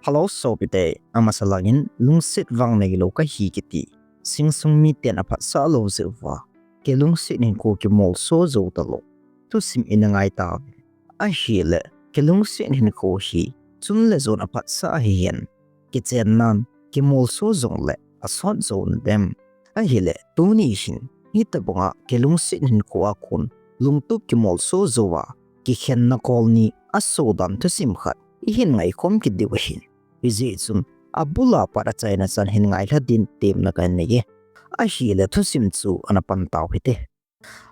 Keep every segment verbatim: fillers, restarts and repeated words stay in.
Hello sopite, amasa langin lungset vang neilou kahi kiti, singsung miten aphatsah lou jeh uva, kilungset hinkho kimolso jou talou thusim ina ngai tauvin. Ahile, kilungset hinkho hi chun le jon aphatsah ahihen, kichennan kimolso jongle asot jou nadem? Ahile, tuni hin hitobanga kilungset hinkho a kon lungtup kimolso jouva kikhenna kol ni asodan thusim khat ihin ngaikhom kit diu ahin. Hijeh chun, abula pat achaina chan hin ngailha din temna kahin nei e. Ahile thusim chu ana pan tau hite.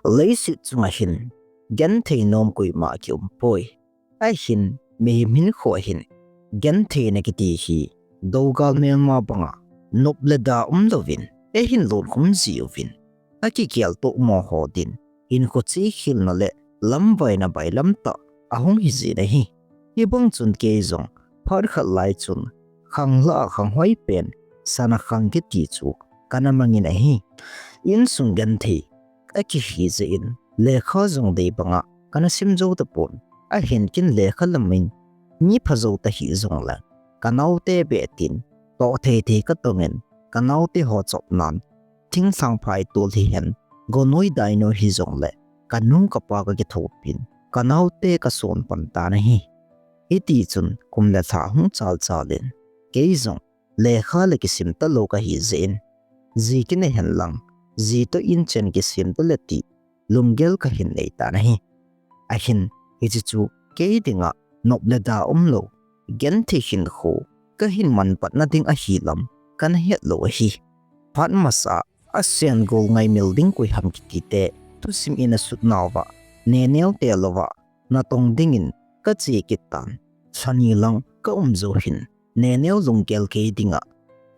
Leiset chunga hin genthei nom koima kiumpoi. Ahin mihem hinkho a hin gentheina kiti hi dougal melma banga nop le da umlouvin eihin lonkhum jiuvin, akigeltoh mo ho din hinkho chekhelna le lamvaina bailam tah ahung hijin ahi. Hibang chun kei jong phat khat lai chun khang lah a khanghoi pen sana khang kiti chu kana mangin ahi. Insung genthei akihi jeh in lekha jong dei banga kana sim jou tapon. Ahin ken lekha lamin mi phajou tahih jongle kanaote beh tin toh thei thei katongin kanaote ho chopnan thinglhang phaitol hihen, gonoi dainoi hijongle kanu kapa kakithopin kanaote kason pan tan ahi. Hitichun kum le lha hung chal chalin kei jong lekha le kisim talou kahi jeh in, ji kinei henlang, ji toh inchen kisim tale ti lunggel kahin nei tan ahi. Ahin, hiche chu kei dinga nop le da umlou genthei hinkho kahin manpatna ding ahilam kana hetlou ahi. Phat masa a sengol ngaimil ding koiham kitite thusim ina sutnauva neneo telouva natong dingin kache kit tan. Lhani lang kaum jou hin neneo lunggel kei dinga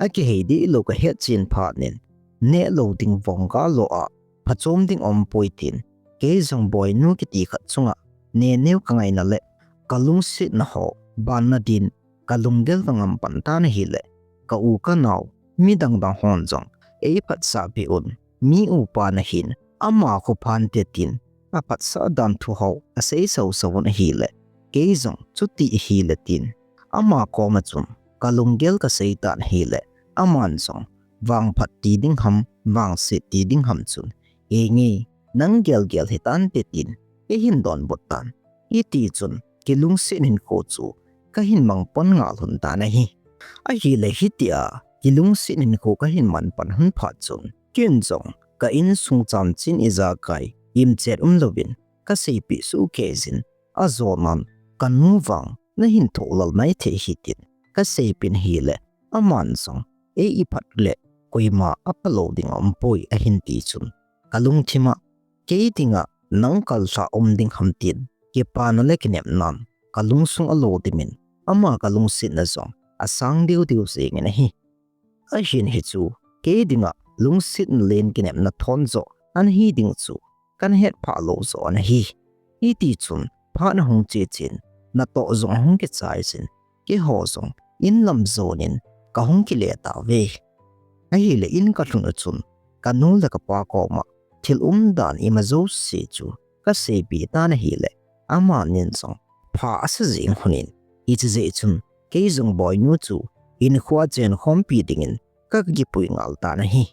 akihei dihlou kahet chen phatnin, nehlou ding vong galo a phachom ding aumpoi tin, kei jong boinu kiti khat chunga neneo kangaina le kalungsetna ho banna din kalunggel kangam pan tan ahile, ka u kanao midang dang hon jong eiphatsah peh un, mi upa nahin ama khophan te tin aphatsah dan thu ho asei sausau un ahile, kei jong chuti ahile tin ama koma chun kalunggel kasei tan ahile, aman jong vangphat ti ding ham, vangset ti ding ham chun, henge, nang gelgel hitante tin eihin donbut tan. Hitichun kilungset hinkho chu kahin mangpan ngal lhon tan ahi. Ahile hitia kilungset hinkho kahin manpan lhon phat chun, ken jong ka insung chamchin ijakai imchet umlouvin kaseipeh sohkei jin, ajonan kanu vang nahin thohlal maithei hitin kaseipeh in ahile, aman jong eiphat le koima aphalou ding aumpoi ahin tichun, kalungthima kei dinga nang kalsah um ding ham tin kipana le kinepnan kalungsung alo dimin, ama kalungsetna jong asang deuhdeuh jengin ahi. Ahin hichu kei dinga lungsetna len kinepna thon joh ana hi ding chu kana hetphah lou joh ana hi. Hitichun phat ahung che chen, natoh jong ahung kichai jin, keiho jong inlam jonin kahung kile tauve. Ahile in kalhun uchun kanu le kapa koma thil umdan ima jouse chu kaseipeh tan ahile, amanin jong pha asa jeng lhonin, hiche jeh chun kei jong boinu chu hinkhoa chenkhompi dingin kakipui ngal tan ahi.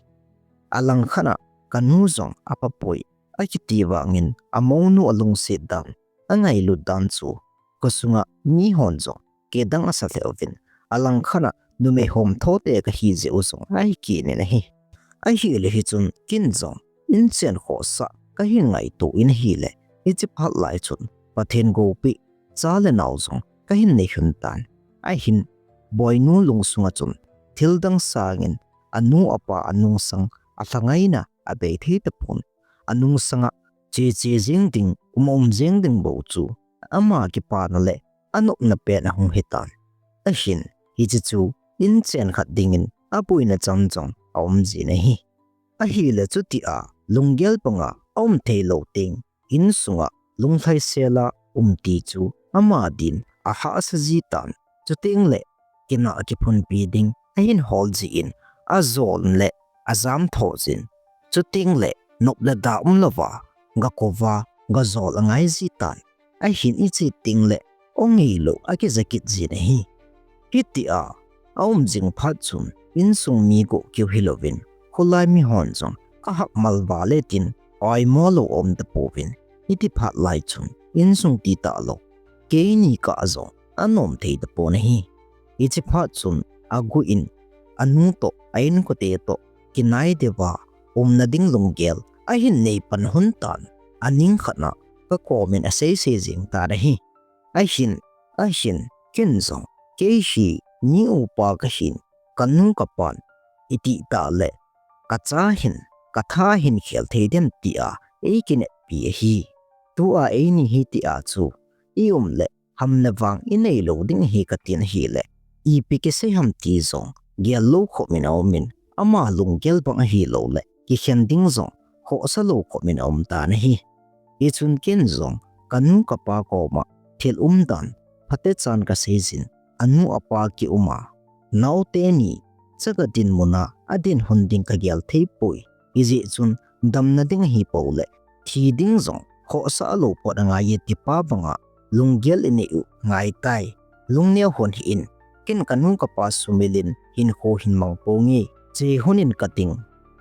Alangkhat a kanu jong aphapoi akiti vangin amounu alungset dan, angailut dan chu khosunga mihon jong kidang asa lheh uvin, alangkhat a numei homtho te kahi jeh u jong ahi kit in ahi. Ahile hichun ken jong inchen khohsah kahin ngaito in ahile, hiche phat lai chun Pathen goupeh cha le nao jong kahin nei lhon tan. Ahin boinu lungsunga chun thildang sangin anu apa anungsang alhangaina abei thei tapon. Anungsanga cheche jeng ding, um um jeng ding bou chu ama kipana le anopna pen ahung hitan. Ahin hiche chu inchen khat dingin abuina chang jong aum jin ahi. Ahile chutia lunggel banga aum theilou teng, insunga lunglhaisela um ti chu ama din ahahsa jitan. Chutengle kinah kiphunpi ding ahin hol jin, ajol le ajam tho jin. Chutengle nop le da umlouva gakouva gajol angai jitan. Ahin iche tengle ong ngeilou akija kit jin ahi. Hitia aum jing phat chun insung mi go keu hilouvin, kholai mihon jong ahah mal vale tin, paimo lou aum tapouvin, hiti phat lai chun insung ti talou, keini kah jong anom thei tapon ahi. Hiche phat chun agu in anu toh, a inkote toh kinai deuva umna ding lunggel ahin nei pan lhon tan, aning khat na kakom in asei sei jeng tan ahi. Ahin, ahin, ken jong, kei hi mi upa kahin, kanu kapan, iti tale, kacha hin, katha hin khel thei dem tia eikineppi ahi. Tua eini hitia chu i um le, ham le vang inei lou ding ahi katin ahile, ipi kisei ham ti jong gel lou khop in aumin, ama lunggel bang ahilou le, kikhen ding jong khohsa lou khop in aum tan ahi. Hichun ken jong kanu kapa koma thil umdan phatechan kasei jin, anu apa kiuma, naote ni chaga dinmuna adin lhon ding kagel thei poi. Hijeh chun damna ding ahipou le, thi ding jong khohsa lou pot angai e tipa banga lunggel inei u ngaitai. Lungneo lhon hih in, ken kanu kapa sumil in hinkho hin mang ponge, che lhon in kating.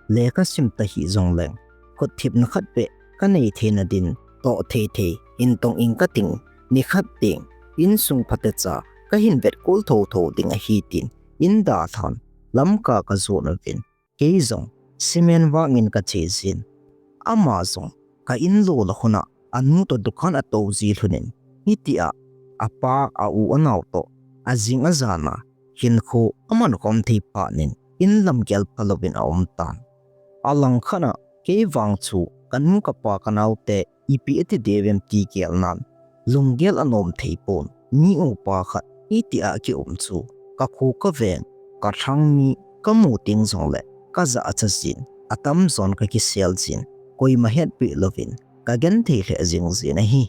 Lekha sim tahih jongleng, khutthipna khat beh kanei theina din toh thei thei hin tong ing kating, nikhat teng insung phatecha kahin vetkol thotho ding ahi tin, in dalhan lamka kajon uvin, kei jong cement vangin kache jin. Ama jong ka in lou la lhona anu toh dukan atou ji lhonin, hitia apa, a u, anao toh ajing ajana hinkho aman khom thei phat in, in lam gel phalouvin aum tan. Alangkhat a kei vang chu kanu kapa kanaote ipi ati diu vem ti gelnan, lunggel anom thei pon, mi upa khat hitia kium chu, kakho kaveng, kalhang mi kamu teng jongle kajahcha jin, atamjon kakisel jin, koima hetpeh louvin kagenthei lheh jing jin ahi.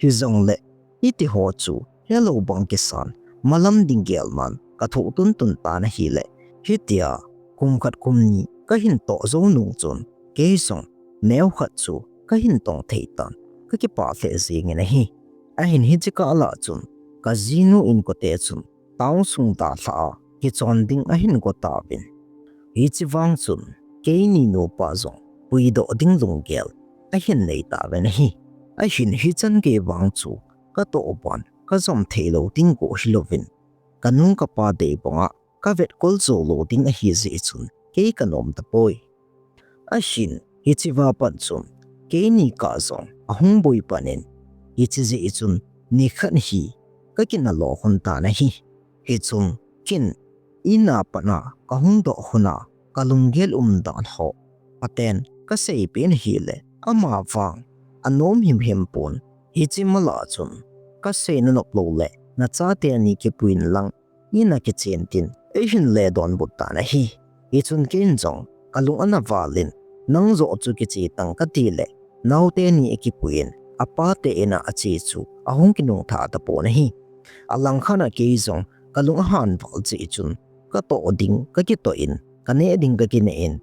Hijongle hitiho chu helou bang kisan, malam ding gelnan kathoh tuntun tan ahile, hitia kum khat kum ni kahin toh jou nung chun, kei jong neokhat chu kahin tong thei tan, kakipah lheh jengin ahi. Ahin hiche kah lah chun kajinu inkote chun town sung dalha a kichon ding ahin go tauvin, hiche vang chun keini nupa jong puidoh ding lunggel ahin nei tauvin ahi. Ahin hichan gei vang chu katoh ban kajom thei lou ding go hilouvin, kanu kapa dei banga kavetkol jou lou ding ahi jeh chun kei kanom tapoi. Ahin hicheva pat chun keini kah jong ahung boi pan in, hiche jeh chun nikhat hi kakinah lou lhon tan ahi. Hichun ken in a pat a kahung doh lhon a kalunggel umdan ho phaten kasei peh in ahile, ama vang anom himhim pon, hiche malah chun kasei nanop lou le nachate ni kipuiyin lang in a kichen tin eihin le donbut tan ahi. Hichun ken jong kalung ana val in, nang joh chu kiche tang kati le, naote ni akipuiyin apate in a ache chu ahung kinungtha tapon ahi. Alangkhat a kei jong kalung ahan val jeh chun katoh ding kakitoh in, kaneh ding kakineh in,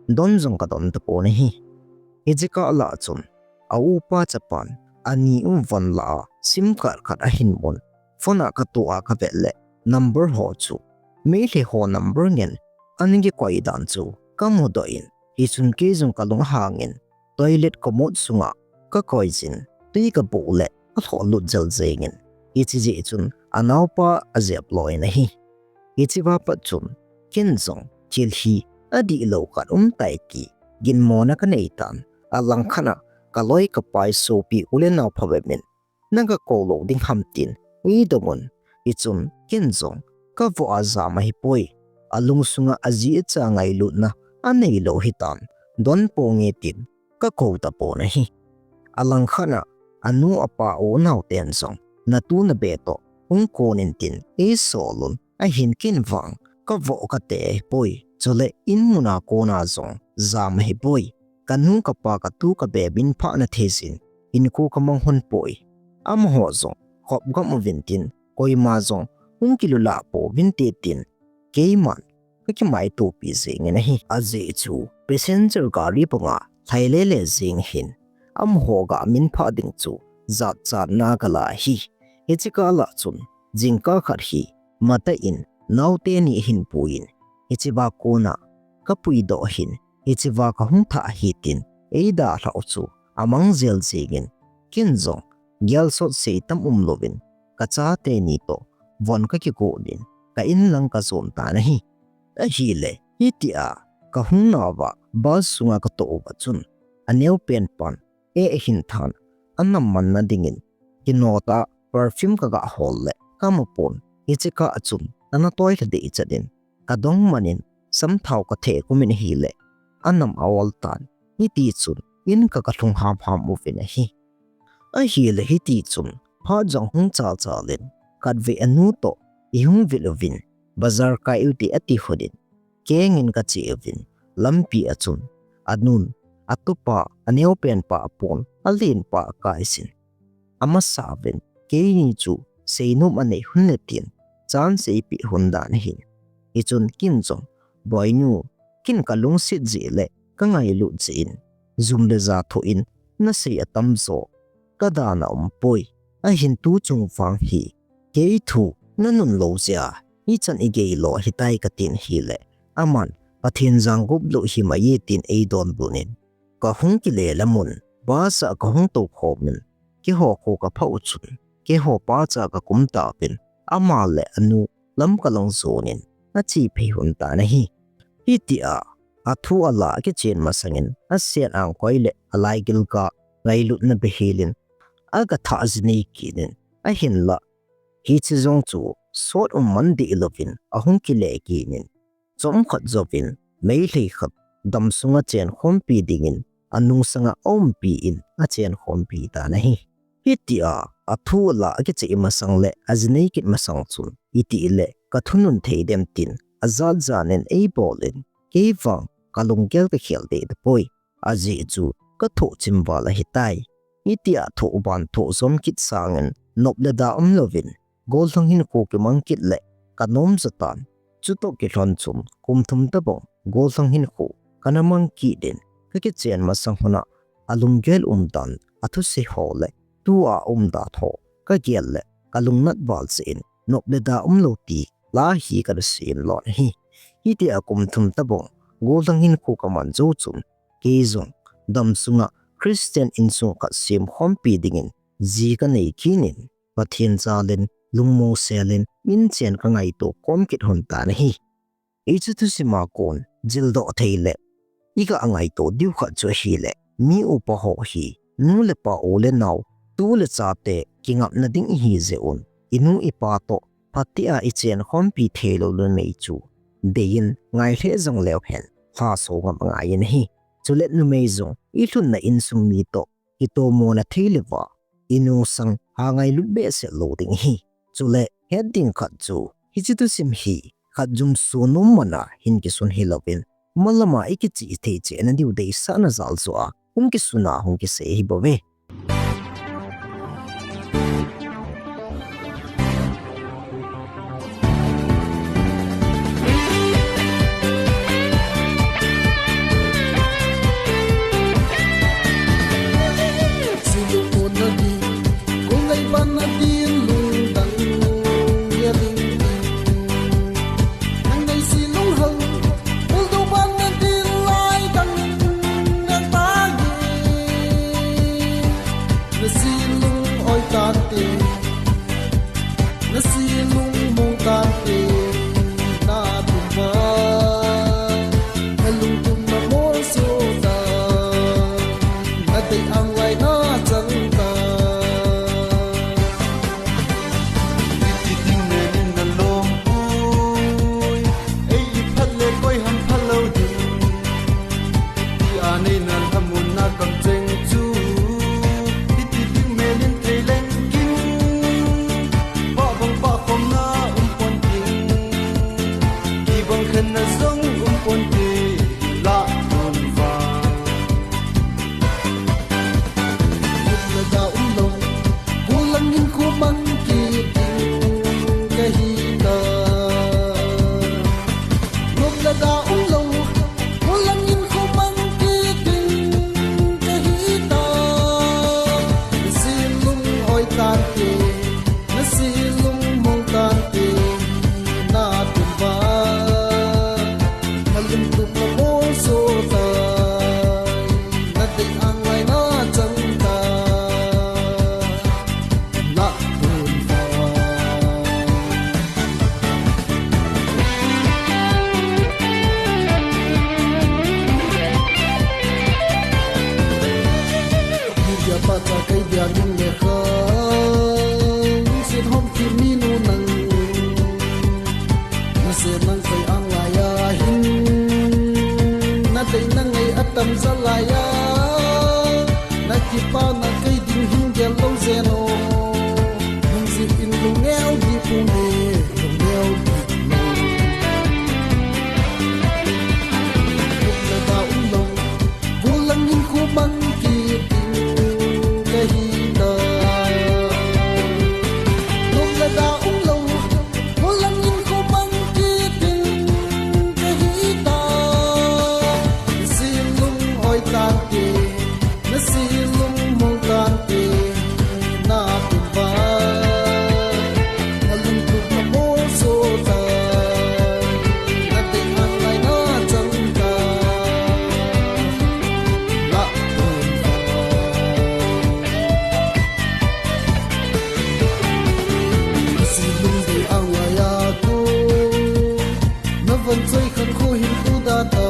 don jong kadon tapon ahi. Hiche kah lah chun a upa chapan ani um von lah a sim card khat ahin mun, phone a katoh a kavet le number ho chu Meitei ho number ngen ana kikoi dan chu kamudoh in, hichun kei jong kalung ahang in toilet commode sunga kakoi jin, twi kaboh le alhoh lut jel jengin, hiche jeh chun anaopa ajep loi in ahi. Hicheva pat chun ken jong thil hi adihlou khat umtai ti ginmona kanei tan, alangkhat a kaloi kapai sopi u le nao phabep in nagakou lou ding ham tin eidong un, hichun ken jong kavoh a jam ahipoi. Alungsunga aji acha ngailutna anei lou hitan, don ponge tin kakou tapon ahi. Alangkhat a anu apa u naoten jong natu nabe toh hung kon in tin eisol un, ahin ken vang kavoh kate ahipoi, chule in muna kona jong jam ahipoi. Kanu kapa katu kabe min phah nathei jin hinkho kamang lhon poi. Amaho jong khop gam uvin tin, koima jong hung kilulah pouvin te tin, keiman kakimaitopi jengin ahi. Ajeh chu passenger gari banga lhai lele jeng hin, amaho ga min phah ding chu jatchatna kala ahi. Hiche kah lah chun jingkah khat hi Mata in, naote ni ahin puiyin, hichea kona kapuidoh ahin, hichea kahung thah ahi tin, eidalhah u chu amang jel jingin, ken jong gel sot sei tam umlouvin, kachate ni toh von kakigon in, ka in lang kajon tan ahi. Ahile, hitia kahung nauva bus sunga katoh uva chun, aneopen pan, e ahin than, anam manna dingin, kinot a perfume kaga hol le, kamu pon, hiche kah a chun, ana toilha deh chan in, kadong man in, samthao katheh kum in ahile, anam a-ol tan, hiti chun, in ka kalhung hamham uvin ahi. Ahile hiti chun, phat jong hung chalchal in, khatvei anu toh, eihung vil uvin, bazar kai ute ati khut in, kengin kache uvin, lampi a chun, anun, atupa, aneopen pa apon, alenpa akaisin. Amasa uvin, keini chu, seinom anei hon le tin, chance eipeh hon dan ahin. Hichun ken jong, Boinu, ken kalungset jeh le, kangailut jeh in, jum le ja thoh in, nasei atam jo, kadan aumpoi, ahin tuchung vang hi, kei thu, nanun lou jeh a, hichan igei lo ahitai katin ahile, aman, Pathen jangop lou himai e tin eidonbut in, kahung kile lamun, bus a kahung toukhom in, keiho kho kaphah u chun, keiho pacha kakum tauvin, ama le anu lam kalong jon in, ache phei hon tan ahi. Hitia, athu ala akichen masangin, asen angkoi le alaigil ga ngailutna behelin, aga thah jinei kit in, ahinla, hiche jong chu sot um man deh louvin, ahung kile kit in, chomkhat jouvin, Meitei khat damsunga chenkhompi dingin, anungsanga aumpi in, achenkhompi tan ahi. Hitia, athu ala akichai masang le, ajinei kit masang chun, itile, kathunun thei dem tin, ajat jan in eibolin, kei vang, kalunggel kakhel deh tapoi. Ajeh chu, kathoh chim val ahitai. Hitia thoh ban thoh jom kit sangin, nop le da umlouvin, gollhang hinkho kimang kit le, kanom jatan. Chutoh kilhon chun, kum thum tobang, gollhang hinkho, kana mang kit in, kakichen masang hon a, alunggel umdan, athusei ho le, tua umdan ho, kagel le, kalungnat val jeh in, nop le da umlou ti, la hi kana sei lon ahi. Hitia kum thum tobang, gollhang hinkho kaman jou chun, kei jong, damsunga Christian insung khat semkhompi dingin, ji kanei kit in, Pathen jalin, lungmong selin, inchen kangaito khom kit hon tan ahi. Hiche thusima kon, jildoh thei le, iga ngaito diu khat chu ahile, mi upa ho hi, nu le pa u le nao, tu le chate, kingapna ding ihi jeh un, inu ipa toh, phatea ichenkhompi theilou numei chu, deiyin, ngai lheh jong leu hen, lhaso ngam angaiyin ahi. Chule numei jong, ilhunna insung mi toh, kitomona thei leuva, inungsang ha ngailut behseh lou ding ahi. Chule, het ding khat chu, hiche thusim hi, khat jum sun um mana hin kisun hilouvin, malama ikichih thei cheh na diu deisahna jal joh a, hung kisuna hung kisei ahibouve. Pia pa cha kai dia ning le kha. Sit hom ki mi nu nang. Na se nang kai ang lai a hin. Na dei nang ai atam za lai a. Na kipa na kai ding hin gel lo zen o. Hung sit in lu neo di pu me, lu neo di pu me. Uk le ba um lo. Golangin khu mang ki ding ka hi ta. Nop le da um lo. Golangin khu mang ki ding ka hi ta. Silung hoi tan te, na silung mong tan te, na tum ba. Na lungtup na bol so ta. Na dei ang lai na chang ta. La tum ba. Na silung dei ang lai a ko. Na van choi khat khu hin tu da ta.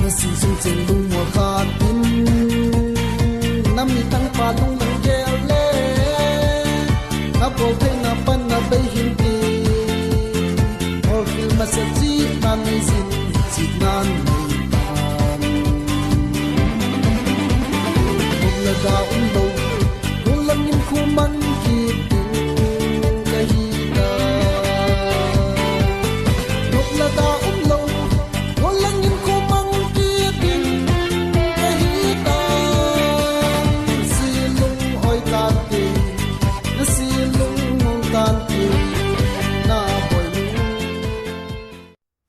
Na sin sung chen lung mo khat in. Na mi tang pa lung lang gel le. Na bol thei na pan na bei hin ti. Bol fil ma sa chi na nei sin chi na nei pan. Bol la da um lo. Golangin khu mang ki ding ka hi ta. Nop le da um lo. Golangin khu mang ki ding ka hi ta. Silung hoi tan te. Na silung mong tan te. Na boi lu.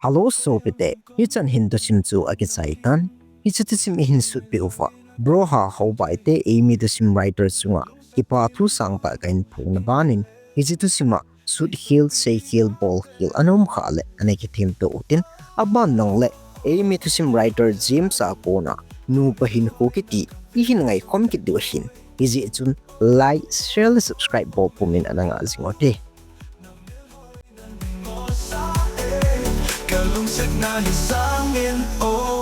Hello, sopite. Hichan hin thusim chu akichai tan. Hiche thusim i hin sut peh uva, Broha Haobai te eimi thusim writer chunga kipa thu sangtah kahin phong na ban in, hiche thusim a sut khel, sei khel, bol khel ana um kha le, ana kithemto u tin, aban nang le, eimi thusim writer James a kona, nupa hinkho kiti, i hin ngaikhom kit diu ahin. Hijeh chun, like, share le subscribe bol pum in ana ngah jing u te. Ka lungsetna hi sangin, oh.